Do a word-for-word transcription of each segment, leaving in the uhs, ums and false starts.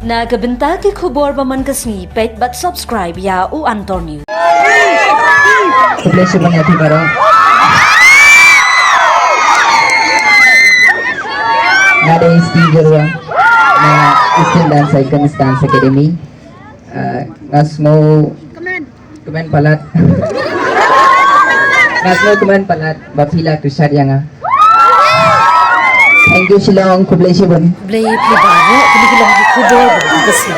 Na ka bynta ki khubor ba man ka sngi, peit bad subscribe ïa U Antor News. Khublei shibun ïa phi baroh. Nga dei Steve Jyrwa na Eastern Dance Icons Dance Academy. Ah, nga sngew kmen palat. Nga sngew kmen palat ba phi la kyrshan ïa nga. Thank you Shillong, khublei shibun. Khublei phi baroh, kine ki long ki khubor ba ka sngi.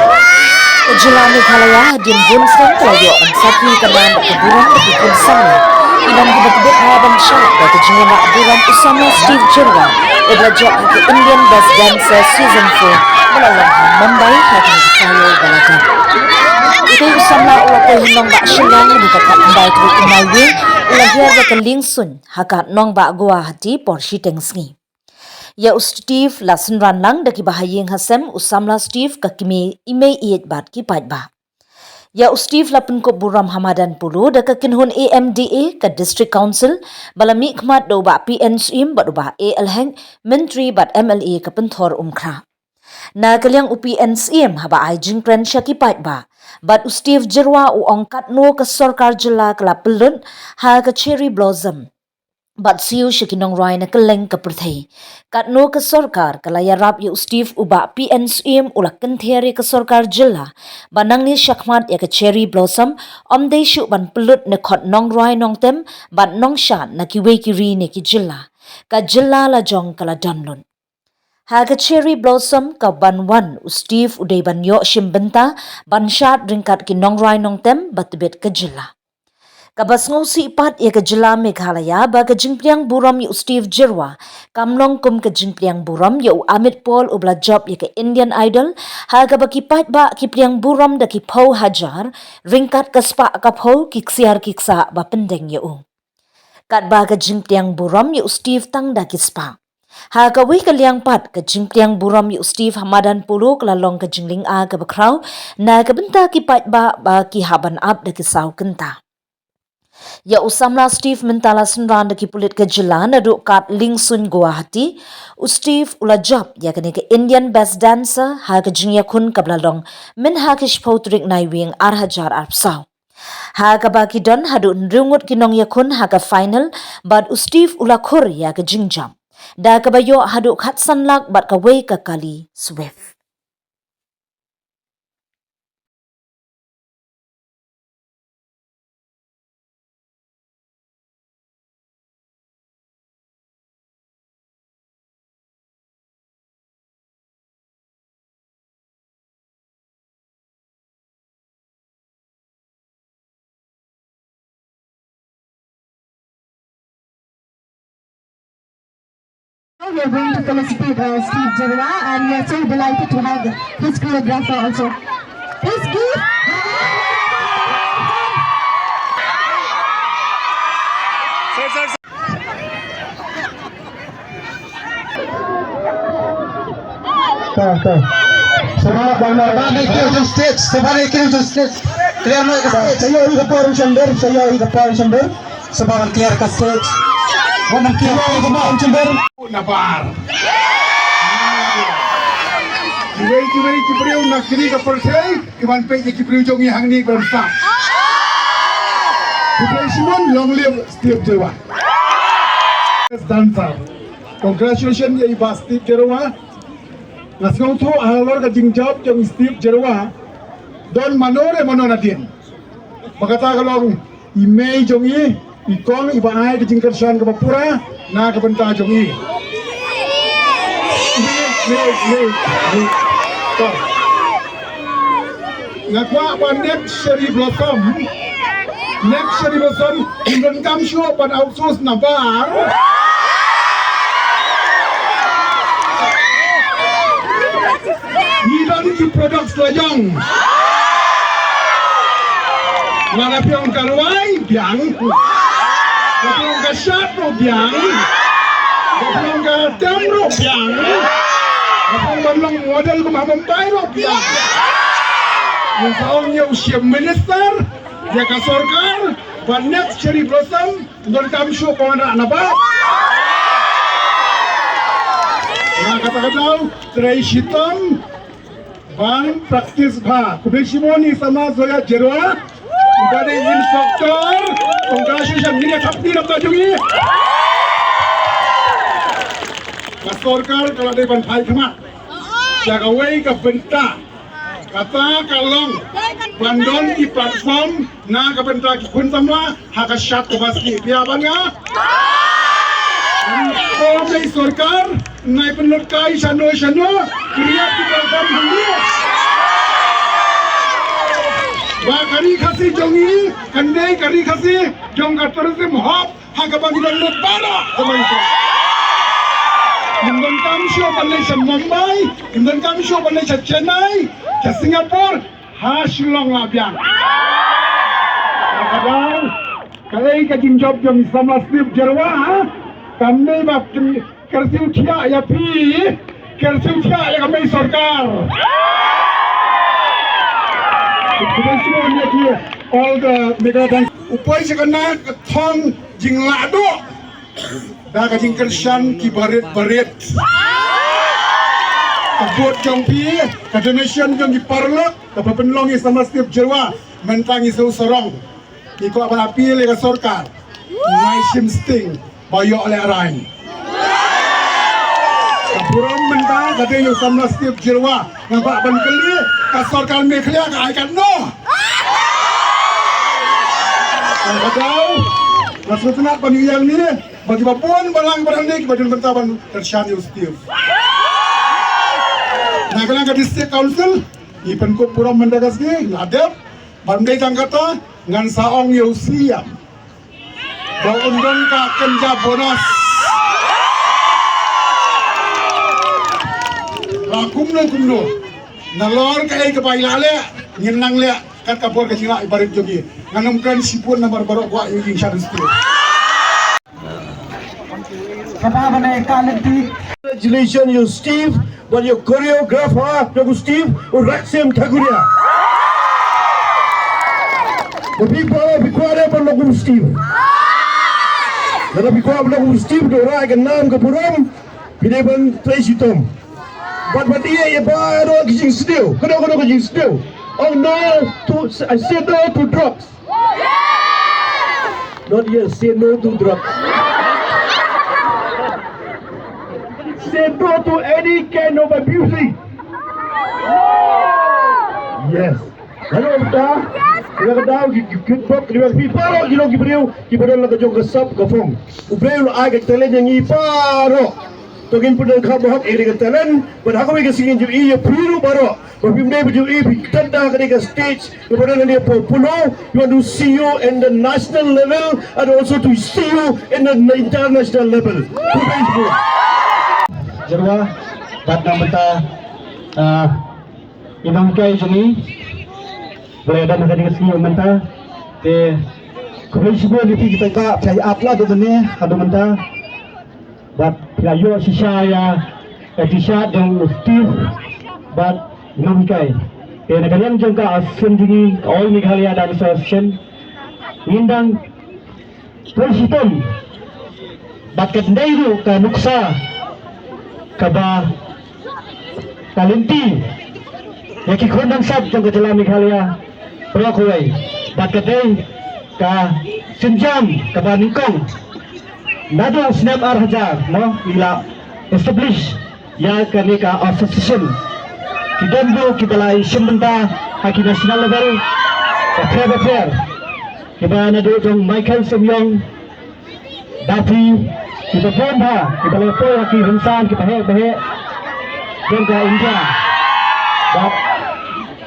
Ka jylla Meghalaya hadien bun snem ka la ïoh ban sakhi kyrpang bad ka burom bad ki khun samla. Ki long kiba tbit ha ban shad da ka jingïalang burom u samla Steve Jyrwa, uba la jop ha ka Indian Best Dancer Season four ba la long ha Mumbai ha ka kynta ka taïew ba la dep. Uta u samla u la poi ha nongbah Shillong ha ka khatkhyndai tarik u Naiwieng, u la hiar da ka liengsuiñ ha ka nongbah Guwahati por shiteng sngi. Ïa u Steve la synran lang da kiba ha ïing ha sem u samla Steve, ka kmie, i mei ïeit bad ki paidbah. Ïa u Steve la pynkup burom ha madan polo da ka kynhun A M D A, ka District Council, ba la mihkhmat da u Bah P N Syiem bad u Bah A L Hek, Myntri bad M L A ka Pynthor Umkhrah. Na ka liang u P N Syiem haba ai jingkren sha ki paidbah bad u Steve Jyrwa u ong katno ka sorkar jylla ka la pynlut ha ka Cherry Blossom bad siew sha ki nongrwai na kylleng ka pyrthei. Katno ka sorkar ka la ïarap ïa u Steve, u Bah P N Syiem u la kynther ïa ka sorkar jylla ba nangne shakhmat ïa ka Cherry Blossom ym dei shuh ban pynlut ne khot nongrwai nongtem bad nongshad na kiwei ki ri ne ki jylla. Ka jylla la jong ka la don lut. Ha ka Cherry Blossom kaban wan u Steve u dei ban ïoh shim bynta ban shad ryngkat ki nongrwai nongtem ba tbit ka jylla. Kaba sngewsih pat ïa ka jylla Meghalaya ba ka jingpdiang burom ïa u Steve Jyrwa kam long kum ka jingpdiang burom ïa u Amit Paul uba la jop ïa ka Indian Idol, ha kaba ki paidbah ki pdiang burom da ki phew hajar ryngkat ka spah ka phew ki ksiar ki ksah ba pyndeng ïa u. Katba ka jingpdiang burom ïa u Steve tang da ki spah. Ha kawei ka liang pat, ka jingpdiang burom ïa u Steve ha madan polo ka la long ka jinglynga kaba khraw na ka bynta ki paidbah ba ki hap ban ap da ki saw kynta. Ïa u samla Steve mynta la synran da ki pulit ka jylla naduh kad liengsuiñ Guwahati. U Steve u la jop ïa kane ka Indian Best Dancer ha ka jingïakhun kaba la long mynha ka shiphew tarik Naiwieng ar hajar arphew saw. Ha kaba ki don haduh hynriew ngut ki nongïakhun ha ka final, bad u Steve u la khur ïa ka jingjop, da kaba ïoh haduh khatsan lak bad kawei ka kali Swift. Now we are going to felicitate, uh, Steve Jyrwa, and we are so delighted to have his choreographer also. Please give. Sir, sir, sir. To, to. Saba ban, ban, ban, ban, clear the stage. Saba ban clear the stage. Clear the stage. Sa ïoh ïa ka por sha nder, sa ïoh ïa ka por sha nder. Saba ban clear ka stage. Wan ban clear ka por sha nder. Nabar. Kiwei kiwei ki briew na kane ka pyrthei ki ban peit ïa ki briew jong ngi hangne ban sah. Khublei shibun, long live Steve Jyrwa. Best dancer. Congratulations ïa i Bah Steve Jyrwa. Nga sngewthuh halor ka jingjop jong i Steve Jyrwa don mano re mano nadien. Ba kata ka long i mei jong i, i kong iba ai ka jingkyrshan kaba pura na ka bynta jong i. Mei, mei, mei, mei. To. Nga kwah ba next Cherry Blossom, next Cherry Blossom, ngin donkam shuh ban outsource nabar. Ngi don ki products la jong. Lada phi ong ka rwai biang. Lada phi ong ka shad ruh biang. Lada phi ong ka tem ruh biang. Lada phi ong ban long model kum ha Mumbai ruh biang. Ngi sa ong ïa u Chief Minister, ïa ka sorkar, ba next Cherry Blossom donkam shuh ban wanrah nabar. Na kata ka daw, trei shitom, Ban practice bha. Khublei shibun i samla Zoya Jyrwa. Iba dei instructor. Congratulations. Ngin ïa thap kti na bynta jong i. Ka sorkar ka la dei ban phai khmat sha kawei ka bynta. Kata ka long ban don ki platform na ka bynta ki khun samla ha ka shad kaba sngewbha ban nga. Ko mei sorkar nai pynlut kai shano shano, kriat ki platform hangne. Ba ka ri Khasi jong i kan dei ka ri Khasi jong ka tourism hub. Ha kaba ngi don lut baroh ka Mawlai. Ngim donkam shuh ban leit sha Mumbai, ngim donkam shuh ban leit sha Chennai, sha Singapore, ha Shillong la biang. Ka daw, kaei ka jingjop jong i samla Steve Jyrwa, ha? Kam dei ba kin kyrsiew thiah ïa phi, kyrsiew thiah ïa ka mei sorkar. Khublei shibun ïa ki all the Meghalaya dance. U poi sha kane ka thong jinglah duh da ka jingkyrshan ki barit barit. Ka vote jong phi, ka donation jong ki paralok, kaba pynlong i samla Steve Jyrwa, mynta ngi shu sarong. Ngi kwah ban appeal ïa ka sorkar. Ngai shim sting ba ïoh lehraiñ. Ka burom mynta ka dei ïa u samla Steve Jyrwa. Nga kwah ban kylli ka sorkar Meghalaya ka ai katno. Ka daw nga sngewtynnat ban ïeng ni ba kiba bun balang ba dang dei kiba don bynta ban kyrshan ïa u Steve. Na ka liang ka District Council ngi pynkup burom mynta ka sngi la dep. Ban dei tang kata ngan sa ong ïa u C M ba un don ka kynja bonus. La kumno kumno nalor kaei kaba i la leh ngin nang leh kat ka bor ka jinglah i barit jong i. Ngan ym kren shibun namar baroh kwah ïa u jingshad u Steve. Kata ba ne ka lynti. Congratulations ïa u Steve, bad ïa u choreographer jong u Steve, u Raksim Thakuria. Ba phi baroh phi kwah de ban long kum u Steve. Lada phi kwah ban long kum u Steve, to rah ïa ka nam ka burom, phi dei ban trei shitom. Bad ban ïa ïa baroh ki jingsniew, kano kano ki jingsniew. Oh no to, I say no to drugs. Not yes, say no to drugs. Say no to any kind of abusing. Yes. Hello, da. Ïa ka daw ki ki ki bok ki bok ki baroh ki long ki briew ki ba don la ka jong ka sap ka phong. U briew la ai ka talent ïa ngi baroh. To ngin pyndonkam ba hok ïa ka talent bad ha kawei ka sngi ngin ju ïa phi ruh baroh. Ba phim dei ba ju ïa phi tang da ka dei ka stage. Kepada nanti popular, you want to see you in the national level and also to see you in the international level. Khublei shibun. Jyrwa, bad na mynta, ah, i nonghikai jong ngi, ba la ïadon ha kane ka sngi mynta, te khublei shibun ïa phi kita ka, phi ïa ap la da mynne haduh mynta. Bad phi la ïoh shisha ïa ka T-shirt jong u Steve bad nonghikai. Te na ka liang jong ka association jong ngi, ka All Meghalaya Dance Association, ngin dang poi shitom bad ka dei ruh ka nuksa kaba ka lynti ïa ki khun nongshad jong ka jylla Meghalaya baroh kawei. Bad ka dei ka sienjam kaba nyngkong. Naduh snem ar hajar, no, i la establish ïa kane ka association. Ki don ruh kiba la ïashim bynta ha ki national level bapher bapher. Kiba naduh jong Michael Symyong, Dapi, kiba bun bha, kiba la poi ha ki rynsan kiba heh ba heh jong ka India. Bad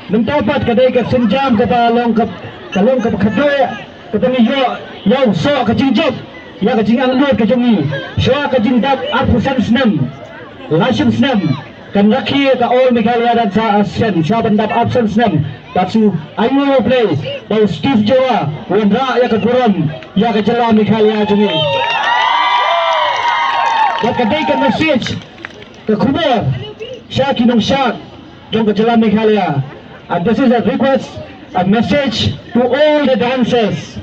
mynta pat ka dei ka sienjam kaba long ka, ka long kaba khatduh, kaba ngi ïoh ïa u soh ka jingjop ïa ka jingangnud ka jong ngi. Shuwa ka jingdap arphew san snem, laiphew snem, kan rakhe ka All Meghalaya Dancer Association, shuwa ban dap arphew san snem. Bad shu ai nguh U Blei ba u Steve Jyrwa u wanrah ïa ka burom ïa ka jylla Meghalaya jong ngi. Bad ka dei ka message, ka khubor sha ki nongshad jong ka jylla Meghalaya. And this is a request, a message to all the dancers.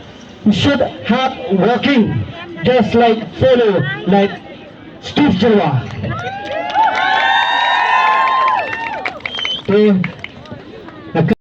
We should hard working, just like, follow like Steve Jyrwa. Te